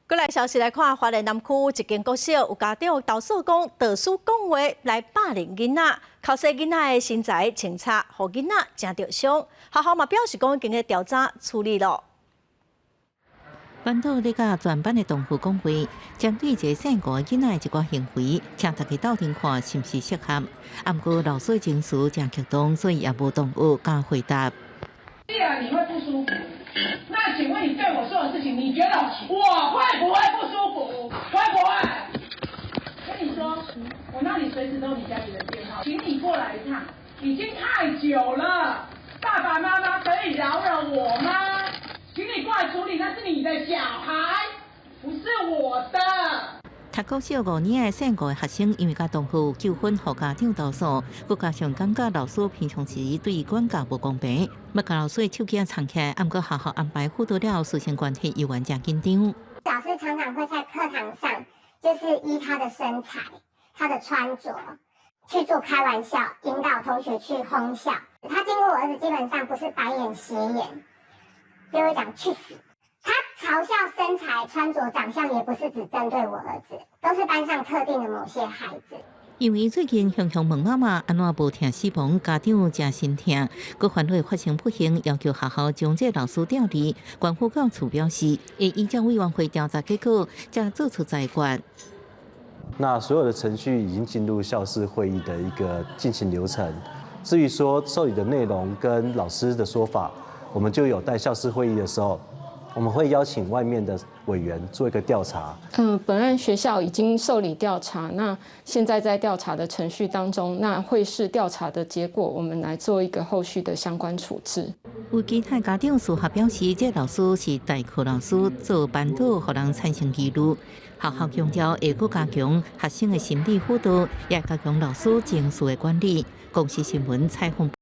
過來消息來看，花蓮南區一間國小有家長投訴講，導師講話來霸凌囡仔，剾洗囡仔的身材穿插，予囡仔誠著傷。學校嘛表示講，已經調查處理了。班導咧佮全班的同學講話，針對這個姓吳囡仔的一寡行為，請大家鬥陣看是毋是適合。毋過老師情緒誠激動，所以也無同學敢回答。既然你會不舒服，那請問你對我做的事情，你覺得我會不會不舒服？會不會？跟你說，我那裡隨時都有你家裡的電話，請你過來一趟，已經太久了。爸爸媽媽可以饒了我嗎？請你過來處理，那是你的小孩，不是我的。讀國小五年的姓吳的學生，因為佮同學有糾紛，予家長投訴，閣加上感覺老師平常時對伊管教無公平，欲共老師的手機藏起來，毋過學校安排輔導了，師生關係猶原誠緊張。老師常常會在課堂上，就是依他的身材、他的穿着去做開玩笑，引導同學去哄笑。他經過我兒子，基本上不是白眼斜眼，就會講去死。他嘲笑身材、穿着、長相，也不是只針對我兒子，都是班上特定的某些孩子。因為最近雄雄問媽媽按怎無疼死亡，家長誠心疼，閣煩惱發生不幸，要求學校將這老師調離。縣府教育處表示，會依照委員會調查結果，才做出裁決。那所有的程序已經進入校事會議的一個進行流程。至於說受理的內容跟老師的說法，我們就有待校事會議的時候，我們會邀請外面的委員做一個調查。本案學校已經受理調查，那現在在調查的程序當中，那會視調查的結果，我們來做一個後續的相關處置。有其他家長私下表示，這老師是代課老師，做班導，予人產生疑慮。學校強調會閣加強學生的心理輔導，也加強老師情緒的管理。公視新聞採訪。